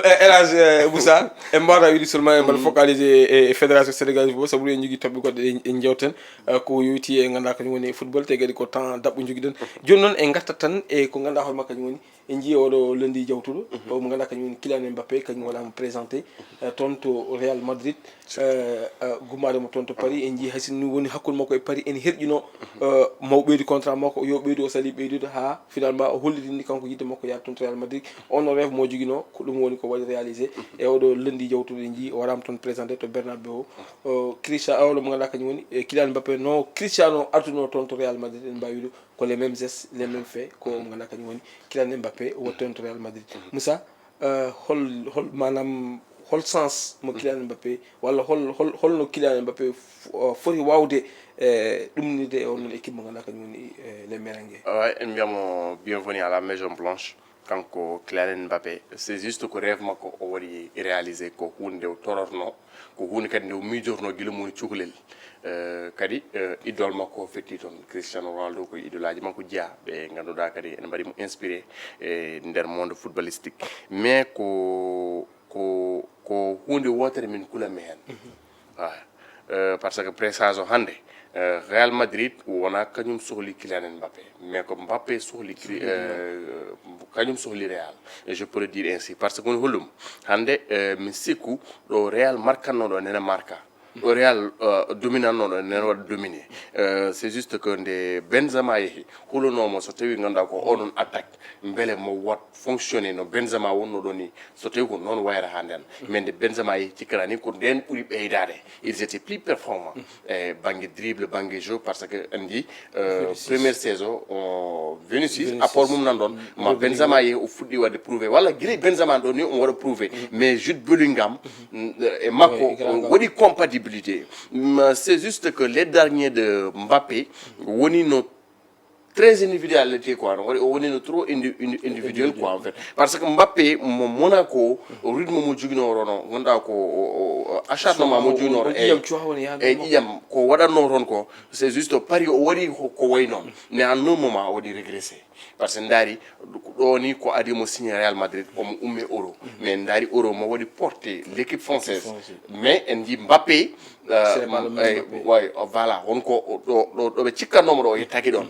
Eh, hélas, eh, Moussa, en mbawata wiide seulement en mbaɗa focalisé e, e fédération sénégalaise football, sabu en jogii toɓɓe goɗɗe ɗe en jewten, eh, ko yowiti e ngannduɗaa kañum woni football, te kadi ko temps daɓɓo jogiɗen. Jooni noon en ngartat tan e ko ngannduɗaa hoore makko kañum woni, en njii oɗo lundi jawtuɗo, o mo ngannduɗaa kañum woni Kylian Mbappé, kañum waɗaama présenté, eh, toon to Real Madrid. Eh, eh, gummaade mo toon to Paris, en njii hay sinno woni hakkunde makko e Paris ene herƴino, eh, maw ɓeydu contrat makko, yo ɓeydu, o sali ɓeydude haa finalement o hollitini kanko yiɗde makko yaade toon to Real Madrid. On no rêve mo joginoo, ko ɗum woni ko waɗi réalisé. E oɗo lundi jawtuɗo en njii o waɗaama toon présenté to Bernabéu. O Christian, oɗo mo ngannduɗaa kañum woni, eh, Kylian Mbappé, no Cristiano artuno toon to Real Madrid, en mbaawi wiide ko les mêmes gestes, les mêmes faits, ko mo ngannduɗaa kañum woni Kylian Mbappé, o waɗi toon to Real Madrid. Moussa, eh, hol, hol, maanaam, hol sens mo Kylian Mbappé, walla hol, hol, holno Kylian Mbappé f-, eh, foti waawde, eh, ɗumnirde e on ɗon équipe mo ngannduɗaa kañum woni, eh, les Merengues? Ouais, en mbiyamo bienvenue à la Maison Blanche. Kanko Kylian Mbappé, c'est juste ko rêve makko o waɗi réalisé, ko huunde nde o tororno, ko huunde kadi nde o miijorno gila mo woni cukalel. Eh, kadi, eh, idole makko o fetti toon, Cristiano Ronaldo ko idole aji makko jeyaa, ɓe ngannduɗaa kadi ene mbaɗi mo inspiré e nder monde footballistique. Mais ko, ko, ko huunde wootere min kulami heen. Ah, eh, par ce que pressage o hannde, eh, Real Madrid wona kañum sohli Kylian Mbappé, mais ko Mbappé sohli Kyli-, eh, kañum sohli Real. Et je peux le dire ainsi, par ce que woni hollum hannde, eh, mi sikku ɗo Real markanno ɗo nene marka. O Real, euh, dominant noon, enen waɗa dominé. Euh, c'est juste que nde Benzema yehi, hulanoomo so tawi ngannduɗaa ko oɗon attaque, mbele mo wat fonctionné no Benzema wonno ɗo ni, so tawi ko noon wayra haa nden. Mais nde Benzema yehi, cikkata ni ko nden ɓuri ɓeydaade. Ils étaient plus performants. E bannge dribble, bannge jeu, parce que anndi, euh, première saison, o Vinicius, apport mum nan ɗon, ma Benzema yehi o fuɗɗi waɗde prouvé. Walla gila Benzema ɗo ni omo waɗa prouvé. Mais Jude Bellingham, mm, e makko, waɗi compatibilité. Mm, c'est juste que les derniers de Mbappé woni no très individualité quoi, no waɗi o woni no trop indi-, indi-, individuel quoi en fait. Parce que Mbappé mo Monaco, o rythme mo joginoo ɗon o, ngannduɗaa ko o, o, o acharnement mo joginoo ɗon, e ƴiƴam ko waɗatnoo toon ko, c'est juste Paris o waɗi ko, ko wayi noon. Mais en un moment o waɗi régressé. Parce que ndaari, ɗo ni ko adi mo signé Real Madrid, omo umme Euro. Mais ndaari Euro mo waɗi porté l'équipe française. Mais en njii Mbappé, euh, way, o, voilà, won ko o, ɗo, ɗo, ɗo ɓe cikkatnoomo ɗo o yettaki ɗon.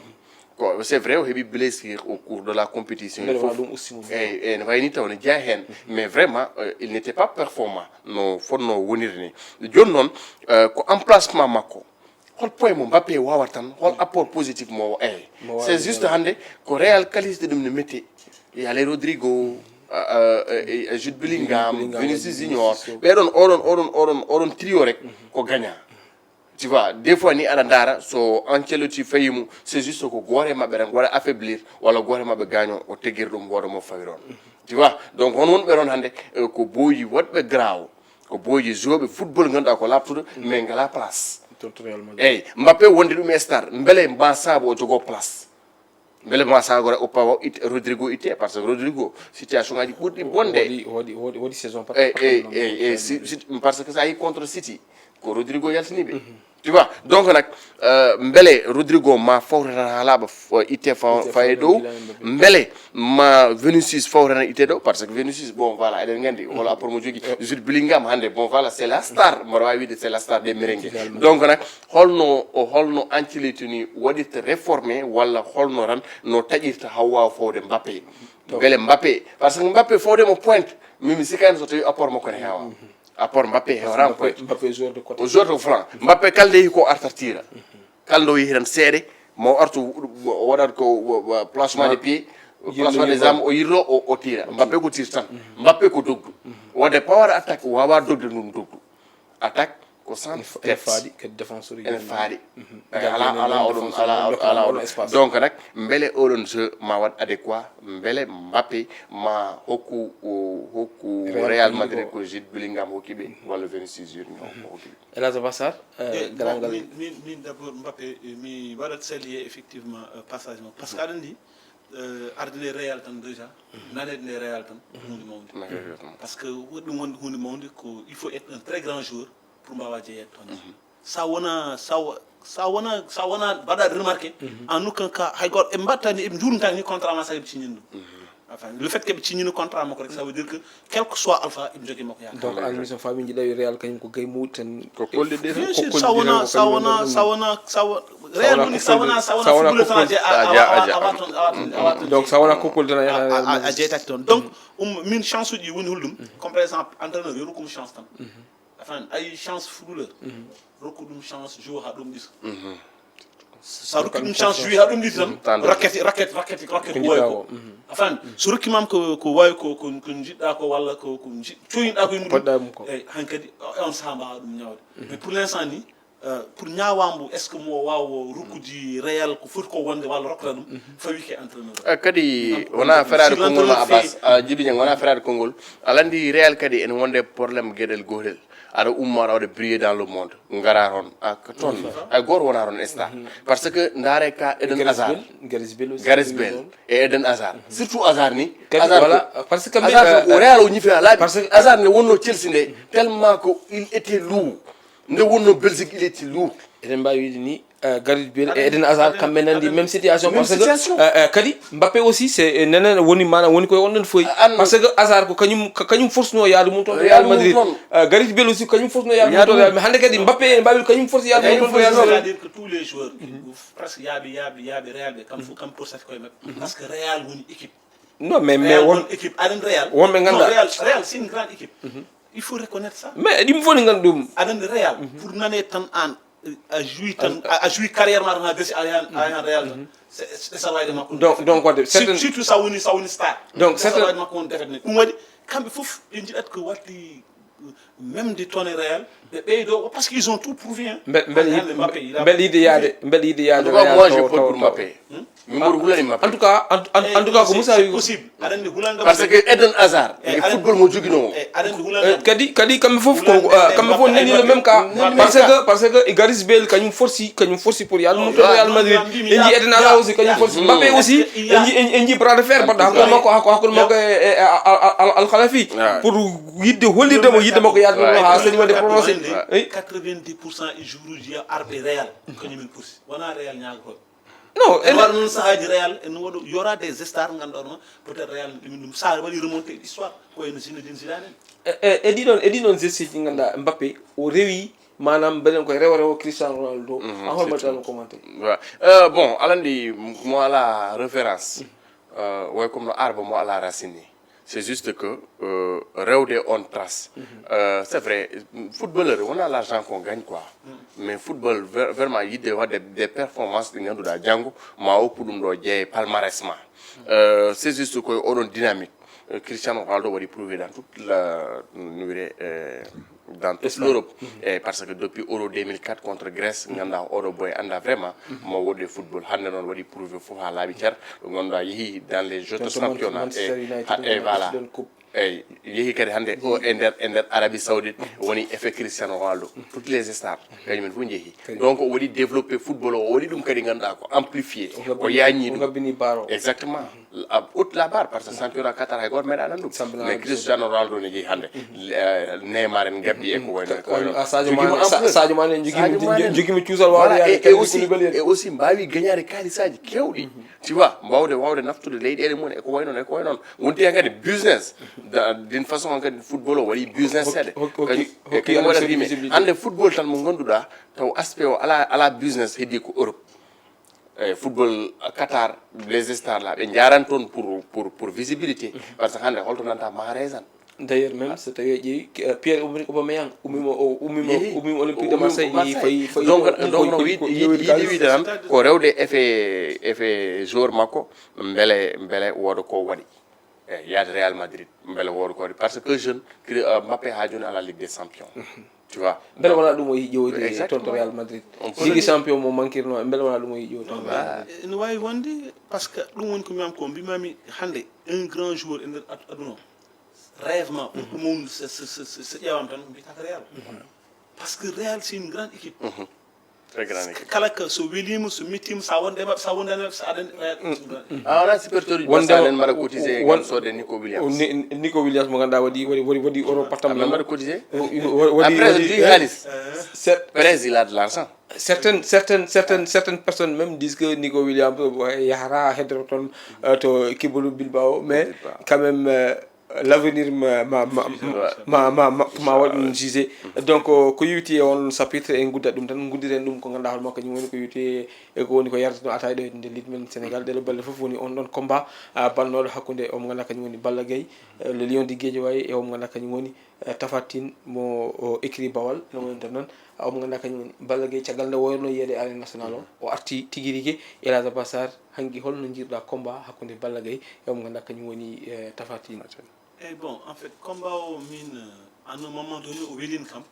Ko, c'est vrai, o heɓi blessure au cours de la compétition. Mbele wona ɗum usti mo. Eyi, eyi, no wayi ni taw ne jeyaa heen. Mais vraiment, euh, il n'était pas performant no fotnoo wonirde ni. Jooni noon, euh, ko emplacement makko. Hol point mo Mbappé waawata tan, hol apport positif mo, eyi. C'est juste hannde ko Real qualité ɗum no metti. Il y a les Rodrygo, euh, euh, euh, Jude Bellingham, Vinicius Junior. Ɓeɗon, oɗon, oɗon, oɗon, oɗon trio rek ko gagnant. Tu vois, des fois ni aɗa ndaara so Ancelotti fayi mo, c'est juste ko goore maɓɓe tan waɗa affaiblir, walla goore maɓɓe gaaño, o teggir ɗum wooda mo fawi ɗon. Tu vois, donc on wonɓe ɗon hannde, euh, ko booyi waɗɓe garaawo, ko booyi joueɓe football ngannduɗaa ko laaɓtuɗo, mais ngalaa place. Eyi, Mbappé wonde ɗum e star, mbele ma saabu o jogoo place. Mbele ma saabu o pawa itte, Rodrygo itte, parce que Rodrygo situation ngaji ɓurɗi bonde. Waɗi, waɗi, waɗi, waɗi saison par-, eyi, eyi, eyi, eyi, si, si, parce que so a yi contre City, ko Rodrygo yaltini ɓe. Tu vois, donc nag, euh, mbele Rodrygo ma fawta tan haa laaɓa, f-, itte fa-, faye dow, mbele ma Vinicius fawta tan itte dow, parce que Vinicius, bon, voilà, eɗen nganndi, hol apport mo jogii. Jude Bellingham hannde, bon, voilà, c'est la star, mboɗo waawi wiide c'est la star des merengues. Donc nag, holno, o, holno Ancelotti ni waɗirta réformé, walla holno tan no taƴirta haa waawa fawde Mbappé? Mbele Mbappé, parce que Mbappé fawde mo pointe, min mi sikkaani so tawi apport makko ne heewa. Apport Mbappé heewraama pointe. Mbappé joueur de côté. O joueur de flanc. Mbappé kala nde yehi ko arta tira. Kala nde o yehi tan seeɗa, ma o artu, o waɗat ko, o, o, placement de pied, placement des armes, o yirlo, o, o tira. Mbappé ko tir tan. Mbappé ko dogdu. Waɗde power attaque, waawaa dogde ndun dogdu. Attaque ko sans tête. Ene faaɗi, kadi défenseur ene faaɗi. Ala, ala oɗon, ala, ala oɗon espace. Donc nag, mbele oɗon jeu ma waɗ adéquat, mbele Mbappé ma hokku, o, hokku Real Madrid ko Jude Bellingham hokki ɓe, walla Vinicius Junior hokki ɓe. Elas Bassar, euh, eh, bon, garangal. Min, min, min d'abord Mbappé, eh, mi waɗat saluer effectivement, euh, passage mo. Parce que aɗa anndi, euh, arde nde Real tan déjà, naneede nde Real tan, ko huunde mawnde. Parce que waɗi ɗum wonde huunde mawnde ko, il faut être un très grand joueur pour mbaawa jeyeede toon. Sa wona, sa wo-, sa wona, sa wona mbaɗaade remarqué, en aucun cas, hay gooto, eɓe mbaɗta ni, eɓe njuurnta ni contrat ma, sa eɓe ciññini ɗum. Enfin, le fait que ɓe ciññino contrat makko rek, ça veut dire que quel que soit alpha, eɓe njogii makko yaakaar. Donc, an, mi so faami, jiɗa yo Real kañum ko gay mawɗi tan. Ko kolli ɗe tan, bien sûr, sa wona, sa wona, sa wona, sa wo-, Real woni, sa wona, sa wona footballeur tan a je-, a, a, a, a, a, a, a, a, a, a, donc, sa wona kokkol tan a yahata. A, a, a jeytaki toon. Donc, um, min chance uji woni holɗum? Comme par exemple, entraîneur, yo rokkum chance tan. Afan, ay chance footballeur. Rokku ɗum chance jouer ha ɗum ɗisa. Sa rokki ɗum chance jouer ha ɗum ɗisa tan, rakkete, rakkete, rakkete, rakkete ko wawi ko. Afan, so rokki mam ko, ko wawi ko, ko, ko jiɗɗa ko walla ko, ko jiɗ-, coyinɗa ko e muɗum. Poɗɗa mum ko. Eyi, hankadi, on saha mbawa ɗum ñawde. Mais pour l'instant ni, euh, pour ñawambo, est-ce que mo wawa rokkude Real ko foti ko wonde walla rokkata ɗum? Fawi ke entraîneur. Eh, kadi wona feraade konngol ma, Abbas. Ah, Djiby Dieng, wona feraade konngol. Aɗa anndi Real kadi ene wonde problème geɗel gotel. Aɗa umma, aɗa waɗa briller dans le monde. Ngara toon. Ah, ko toon. Hay gooto wona toon star. Parce que ndaare ka Eden Hazard. Gareth Bale aussi. Gareth Bale e Eden Hazard. Surtout Hazard ni. Kadi Hazard wala, ko, parce que kamɓe, Hazard ko, euh, Real o ñifi ha laaɓi. Parce que Hazard ne wonno Chelsea nde, tellement ko il était lourd. Nde wonno Belgique, il était lourd. Eɗen mbawi wiide ni, euh, Gareth Bale e Eden Hazard, kamɓe nandi même situation. Même situation. Parce que, euh, euh, kadi Mbappé aussi, c'est, euh, nenen woni mana, woni koye on ɗon foyi. Parce que Hazard ko kañum, ka-, kañum force no yaadu mum toon to Real Madrid. Euh, Gareth Bale aussi kañum force no yaadu mum toon to Real Madrid. Hannde kadi Mbappé ene mbawi kañum force yaadu mum toon to Real Madrid. C'est-à-dire que tous les joueurs, presque yaaɓe, yaaɓe, yaaɓe Real ɓe, kam fof, kam pour sati koye maɓɓe. Parce que Real woni équipe. Non, mais, mais Real won, won équipe, aɗen Real. Wonɓe non, ganduɗa. Real, Real, c'est une grande équipe. Il faut reconnaître ça. Mais ɗum fof ne nganndi ɗum. Aɗa anndi Real, pour nane tan an a joué tan a joué carrière ma tan ha gasi a yahan a yahan Real tan. C'est ça wayde makko. Donc donc wadde surtout sa woni sa woni star. Donc c'est ça wayde makko on défaite ne ɗum waɗi kamɓe fof ɓe njiɗat ko watti même de tone Real ɓe ɓeydo parce qu'ils ont tout prouvé hein. Mbel mbel yiɗde yaade mbel yiɗde yaade Real. Moi je vote pour Mbappé. Min mboɗo hulani Mbappé. En tout cas en tout cas ko Moussa wi. Possible aɗa anndi hulanga. Parce que Eden Hazard e football mo joginoo. Aɗa anndi hulanga. Kadi kadi kamɓe fof ko kamɓe fof nani le même cas. Parce que parce que Gareth Bale kañum forci kañum forci pour yalmude to Real Madrid. En ji Eden Hazard aussi kañum forci Mbappé aussi. En ji bras de fer baɗɗo hakkude makko hakkude makko e Al Khelaïfi pour yidde hollirde mo yidde makko yaade ɗum ha seni wadde prononcé. Quatre-vingt-dix pour cent e joueuruji arɓe Real kañumen pousse wona Real ñaagotooɓe. Non en waɗa noon sahaaji Real en waɗa yora des stars ngannduɗaa ɗuma peut-être Real ɗum ɗum sa waɗi remonté histoire ko wayno Zinedine Zidane en. E ɗi ɗon e ɗi ɗon geste ji ngannduɗaa Mbappé o rewi maanaam mbeɗen koye rewo rewo Cristiano Ronaldo. A hol mbaɗtanoo commenté? Bon aɗa anndi mo alaa référence way comme no arba mo alaa racine ni. C'est juste que rewde on trace. C'est vrai, footballeur wona l'argent qu'on gagne quoi. Mais football vraiment yidde wadde des performances ɗi ngannduɗaa janngo ma oppu ɗum ɗo jeeye palmarès ma. C'est juste koye oɗon dynamique Cristiano Ronaldo waɗi prouvé dans toute la nuire dans toute l'Europe. Eyyi parce que depuis euro deux mille quatre contre Grèce ngannduɗaa oɗo boy annda vraiment mo woɗɗe football hannde noon waɗi prouvé fof ha laaɓi cer. Ɗo ngannduɗaa yeehi dans les autres championnats. Eyyi voilà. Eyyi yeehi kadi hannde o e nder e nder Arabie Saoudite woni effet Cristiano Ronaldo toutes les stars kañumen fof njeehi. Donc o waɗi développé football o waɗi ɗum kadi ngannduɗaa ko amplifié o yañi ɗum. Exactement. Haute la barre parce que championnat Qatar hay goto meeɗa nan ɗum. Mais Cristiano Ronaldo ne jeeyi hannde Neymar en gabbi e ko wayno ko wayno. Sadio Mané jogima cuusal wawde yaade et aussi et aussi mbawi gagnade kalisaji kewɗi. Tu vois mbawde wawde naftude leyɗele mum e ko way noon e ko way noon. Wonti hen kadi business d'une façon kadi football o waɗi business seeɗa. Hokki waɗat yimɓe hannde football tan mo ngannduɗaa taw aspect o ala ala business heddi ko Europe. Eyyi football Qatar les stars la ɓe jaran toon pour pour pour visibilité. Parce que hannde holto nanta Mahrez an? D'ailleurs même so tawi a ƴeewi Pierre Emerick Aubameyang ummima o ummima ummima Olympique de Marseille fayi fayi. Donc donc no yiɗi wiide tan ko rewde effet effet joueur makko mbele mbele wooda ko waɗi. Eyyi yaade Real Madrid mbele wooda ko waɗi parce que jeune Mbappé ha joni ala Ligue des Champions. Tu vois. Mbele wona ɗum o yiɗi ƴewde toon to Real Madrid? Ligue champion mo manquirno mbele wona ɗum o yiɗi ƴewde toon to Real Madrid? Ene wawi wonde parce que ɗum woni ko mbiyam ko mbimami hannde un grand joueur e nder aduna o rêve ma ɓurɗo mawnude so ƴewama tan mbiyata ko Real. Parce que Real c'est une grande équipe. Très grande équipe. Kala ka so welima so mettima sa wonde maɓɓe sa wondani maɓɓe sa adani Real. A wona supporteur uji ɓe sa nen mbaɗa cotisé gam sodde Nico Williams. Nico Williams mo ganduɗa waɗi waɗi waɗi waɗi euro pattam amen mbaɗa cotisé. Waɗi après jogi halis. Presse il a de l'argent. Certaines certaines certaines certaines personnes même disent que Nico Williams yahata heddoro toon to Kibolu Bilbao mais quand même l'avenir ma ma ma ma ma waɗ ɗum jugé. Donc ko yewti e on chapitre en guddat ɗum tan guddiren ɗum ko ganduɗa hoore makko kañum woni ko yewti e ko woni ko yarata no ata ɗo e nder ligue men Sénégal ɗele balɗe foof woni on ɗon combat bannoɗo hakkude omo ganduɗa kañum woni Balla Gaye le lion de Guédiawaye e omo ganduɗa kañum woni Tapha Tine mo écrit Bawal no woni tan noon omo ganduɗa kañum woni Balla Gaye caggal nde woyatno yiyeede arène national o o arti tigi rigi. Elhadj Abass Sarr hanki holno jiiruɗa combat hakkude Balla Gaye e omo ganduɗa kañum woni Tapha Tine? Eyyi bon en fait combat o min à un moment donné o welin kam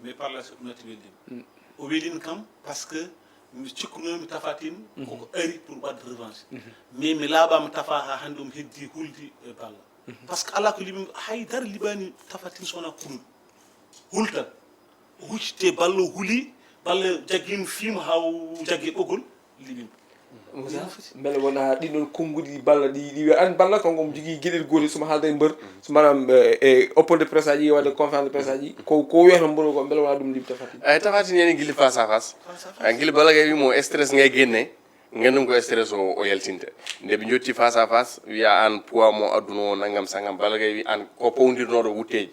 mais par la suite o natti weldima. O welin kam parce que mi cikkunomi Tapha Tine koko ari pour wadde revanche mais mi laaɓama Tapha ha hannde omo heddi hulde e Balla. Parce que ala ko liɓi hay dara liɓani Tapha Tine sowona kulol. Hultal o huccite Balla o huuli Balla jaggimo fiimo ha o jagge ɓoggol liɓimo. Mbele wona ɗin ɗon konnguɗi Balla ɗi ɗi wiya an Balla kanko omo jogii geɗel gootel suma haalda e mbër so maanaam e open de presse aji wadde conférence de presse aji ko ko wiyata mburu ko mbele wona ɗum liɓi Tapha Tine? Eyyi Tapha Tine yani gila face à face. Gila Balla Gaye wimo stress ngay genne. Ngandum ko stress o o yaltinte nde ɓe jotti face à face wiya an poids mo adduno o nangam sangam Balla Gaye wi an ko powdirnoɗo wutteji.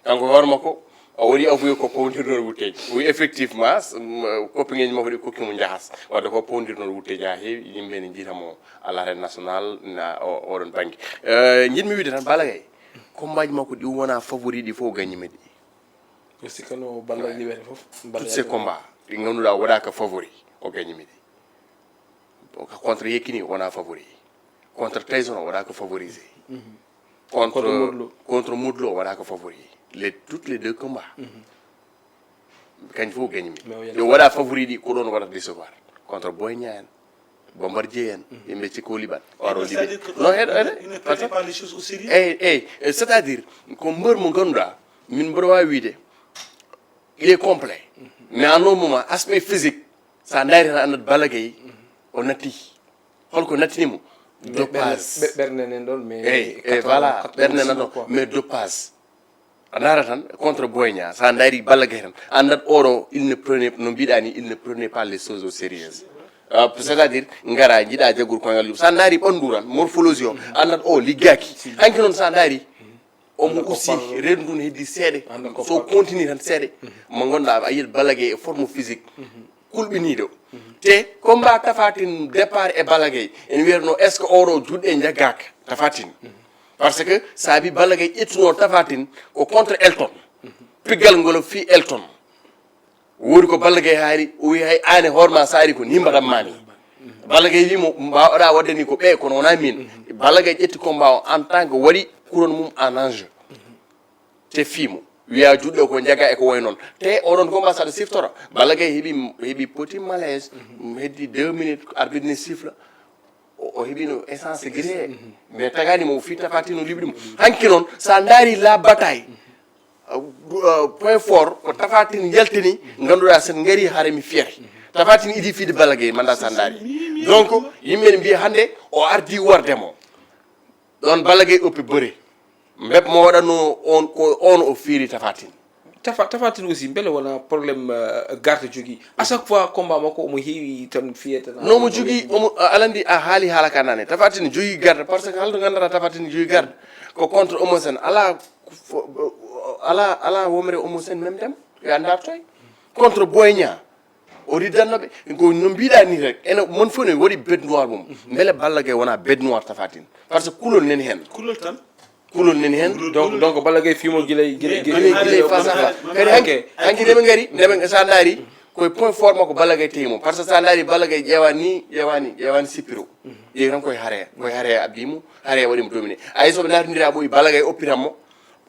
Kanko hoore makko o waɗi avoué ko powdirnoɗo wutteji o wi effectivement koppiŋeji makko ɗi kokkimo jahas wadde ko powdirnoɗo wutteji ha heewi yimɓe ne jiita mo à l'arène national na oɗon banggue. Jiɗmi wiide tan Balla Gaye combatji makko ɗi wona favori ɗi fof o gagnima ɗi. Aussi kano balla liwere fof. Tous ces combats ɗi ngannduɗaa waɗaaka favori, o gañi mi ɗi. Contre Yekini wona favori, contre Tyson o waɗaaka favorisé, contre contre Modou Lo o waɗaaka favori. Les toutes les deux combats, kañ fof gañi mi. Yo waɗa favori ɗi ko ɗon waɗata décevoir, contre Boy Niang en, Bombardier en, yimɓe cikko liɓan o aro liɓe. Non, heɗo heɗo parce que eyyi eyyi, c'est à dire ko mbeur mo ngannduɗaa min mboɗo wawi wiide il est complet, mais en un moment aspect physique, sa ndaari tan anndat Balla Gaye o natti. Holko nattinimo? Dopage. Ɓerɗe nen ɗon mais eyyi eyyi, voilà, ɓerɗe nen ɗon mais dopage. A ndaara tan contre Boy Niang, sa ndaari Balla Gaye tan anndat oɗo il ne prenait, no mbiɗa ni, il ne prenait pas les choses au sérieux. C'est à dire ngara jiɗa jaggude koyngal yum, sa ndaari ɓanndu tan, morphologie o anndat o liggaki. Hanki noon sa ndaari omo aussi rendu ne heddi seeɗe. So continue tan seeɗe mo ngannduɗaa a yiyat Balla Gaye e forme physique kulɓiniiɗo. Te combat Tapha Tine départ e Balla Gaye en wiyatno est ce que oɗo juɗɗe jaggaka Tapha Tine? Parce que saabi Balla Gaye ƴettuno Tapha Tine ko contre Elton, piggal ngol fi Elton. Woodi ko Balla Gaye haali, o wi hay aan e hoore ma sa ari ko ni mbaɗan ma ni. Balla Gaye wi mo mbawɗa wadde ni ko ɓe kono wona min. Balla Gaye ƴetti combat o en tant que waɗi couronne mum en enjeu. Te fimo wiya juɗɗo ko jaga e ko way noon. Te oɗon combat saɗa siftora Balla Gaye heɓi heɓi petit malaise, heddi deux minutes arbitre ni siffle. O heɓino essence gré mais tagani mo fi Tapha Tine o liɓɗi mo. Hanki noon sa ndaari la bataille, point fort ko Tapha Tine yaltini. Ngannduɗaa sen ngari haare mi fiyata Tapha Tine idi fiide Balla Gaye manda sa ndaari. Donc yimɓe ne mbiya hannde o ardi warde mo ɗon Balla Gaye oppi bëre. Mbep mo waɗatno on ko on o fiiri Tapha Tine. Tafa Tapha Tine aussi mbele wona problème garde jogii à chaque fois combat makko omo heewi tan fiyete tan. No mo jogii omo alandi a haali haala ka nane Tapha Tine jogii garde parce que halto ngannduɗaa Tapha Tine jogii garde ko contre Eumeu Sène ala. Ala ala womre Eumeu Sène même dem yo a ndartoy contre Boy Niang. O riddanno ɓe ko no mbiɗa ni rek ene mon fof ne waɗi bête noire mum. Mbele Balla Gaye wona bête noire Tapha Tine parce que kulol nani hen. Kulol tan. Kulol nani hen. Donc donc Balla Gaye fimo gilay gilay gilay face à face kadi hanki hanki ndeɓe gari ndeɓe sa daari koye point fort makko Balla Gaye tawi mo parce que sa daari Balla Gaye ƴewani ƴewani ƴewani sippiro. Ƴeewi tan koye haare koye haare abbi mo haare waɗi mo dominé. Ay soɓe dartidira ɓoyi Balla Gaye oppitan mo.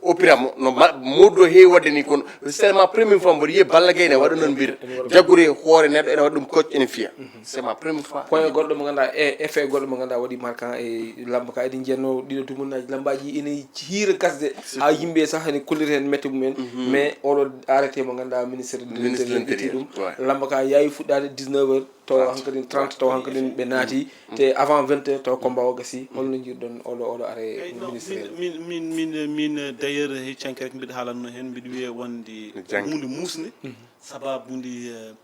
Oppiran mo no Modou Lo heewi waɗde ni kono c'est ma première fois mboɗo yiya Balla Gaye ne waɗa noon mbir jaggori hoore neɗɗo ene waɗa ɗum coach ene fiya. C'est ma première fois. Point goɗɗo mo ganduɗa e effet goɗɗo mo ganduɗa waɗi marquant e lamba ka eɗen jiyanno ɗiɗo dumunnaji lambaji ene hiira gasde ha yimɓe sah ene kollita hen mette mumen. Mais oɗo arrêté mo ganduɗa ministre de l'intérieur ƴetti ɗum lamba ka yawi fuɗɗade dix-neuf heures taw hankadin trente taw hankadin ɓe naati te avant vingt heures taw combat o gasi holno jiiɗɗon oɗo oɗo are ministre min min min min d'ailleurs heccanke rek mbiɗa haalanno heen mbiɗa wiya wonde hunde muusnde sababude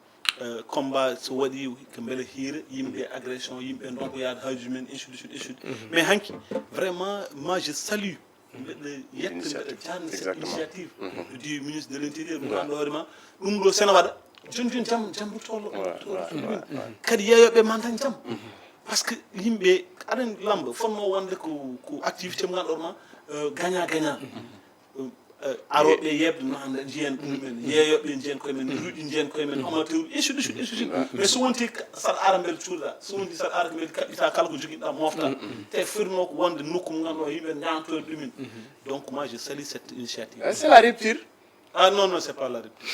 combat so waɗi ko mbele hiira yimɓe agression yimɓe ndonko yaade haaju men ainsi de suite ainsi de suite mais hanki vraiment moi je salue mbeɗa yetta mbeɗa jarna cette initiative du ministre de l'intérieur mo ganduɗa hoore ma ɗum ɗo sene waɗa joni joni jam jam rutolo kadi yeeyoɓe ma dañ jam parce que yimɓe aɗa lamba fonno wonde ko ko activité mo ganduɗa hoore ma gagnant gagnant aroɓe yeɓde ma jiyen ɗum men yeeyoɓe jiyen koye men ruuɗi jiyen koye men amateur ainsi de suite ainsi de suite mais so wonti saɗa ara mbel cuuɗa so wonti saɗa ara mbel kaɓɓita kala ko joguiɗa mofta te firno ko wonde nokku mo ganduɗa yimɓe ñamtoon ɗumen donc moi je salue cette initiative c'est la rupture. Ah non non c'est pas la rupture.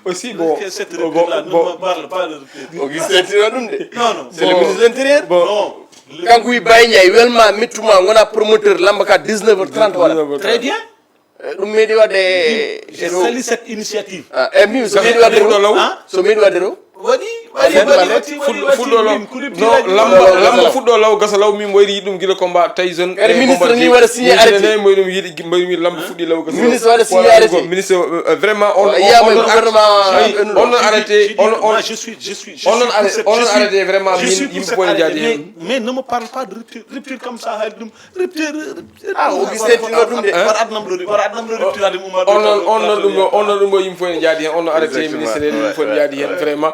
Aussi bon cette rupture là ne me parle pas de rupture. Augustin tino ɗum de non non c'est le ministre de l'intérieur bon kanko wi Baye Ndiaye welma mettuma gona promoteur lamba ka dix-neuf heures trente waɗa très bien. Ɗum meeɗi waɗde je salue cette initiative. E min so meeɗi waɗde ɗo law so meeɗi waɗde ɗo waɗi waɗi waɗi fuɗɗo law non lamba lamba fuɗɗo law gasa law min mboyri yiɗi ɗum gila combat Tyson kadi ministre ni waɗa signé arrêté nayi mboy ɗum yiɗi mboy mi lamba fuɗɗi law gasa ministre waɗa signé arrêté ministre vraiment on yiyama e gouvernement on non arrêté on on je suis je suis on non arrêté vraiment min yimɓe boy jaadi hen mais ne me parle pas de rupture rupture comme ça hay ɗum rupture. Ah, Augustin tino ɗum de. Waɗa adnam ɗo waɗa adnam ɗo rupture ade mum on non on non ɗum ɗo on non ɗum ɗo yimɓe fof ene jaadi hen on non arrêté ministre en yimɓe fof ene jaadi hen vraiment.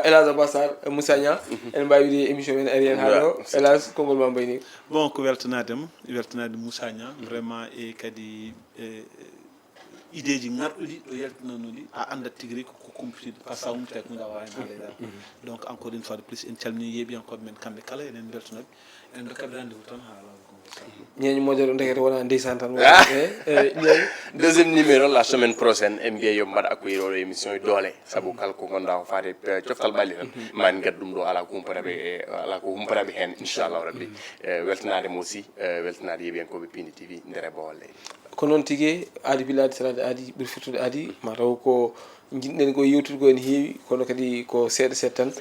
Elage Abassar Moussa Niang ene mbawi wiide émission men ari hen ha ɗo Elage konngol ma mbayni. Bon ko weltanadema weltanade Moussa Niang vraiment e kadi idée ji ngarɗuɗi ɗo yaltinanuɗi, a anndat tigi rigi ko kumpitiiɗo, par ce que a ummita e hunde a waawani haalde dara. Donc encore une fois de plus, en calmini yeeɓiyankooɓe men kamɓe kala, enen mbeltanoɓe, en dokkaɓe rendez-vous tan haa lawol konngol. Ñeeño moƴƴo ɗo ndekete wona ndeysaan tan. Ñeeño. Deuxième numéro la semaine prochaine, en mbiya yo mbaɗa ko iro ɗo émission e doole, sabu kala ko gonɗa ko faade coftal ɓalli tan, ma en ngaddu ɗum ɗo, ala ko humpataɓe e ala ko humpataɓe heen, inchallahu rabbi. Weltanaade mo aussi, weltanaade yeeɓiyankooɓe Pindi T V ndere bowal leydi. Ko noon tigi, aadi bilaade salaade aadi ɓuri firtude aadi, ma taw ko njiɗɗen ko yewtude ko ene heewi, kono kadi ko seeɗa seeɗa tan.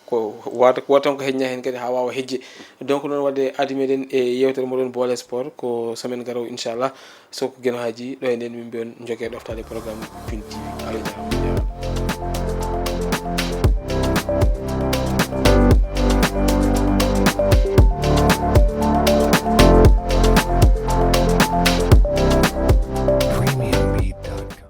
Ko wata wata tan ko heñña heen kadi haa waawa hejje. Donc noon waɗde aadi meɗen e yewtere moɗon boole sport ko semaine garowo inchallah. So ko geno haaji ɗo e nden min mbiyon njogee ɗoftaade programme Pindi T V. Alaa jaaraama.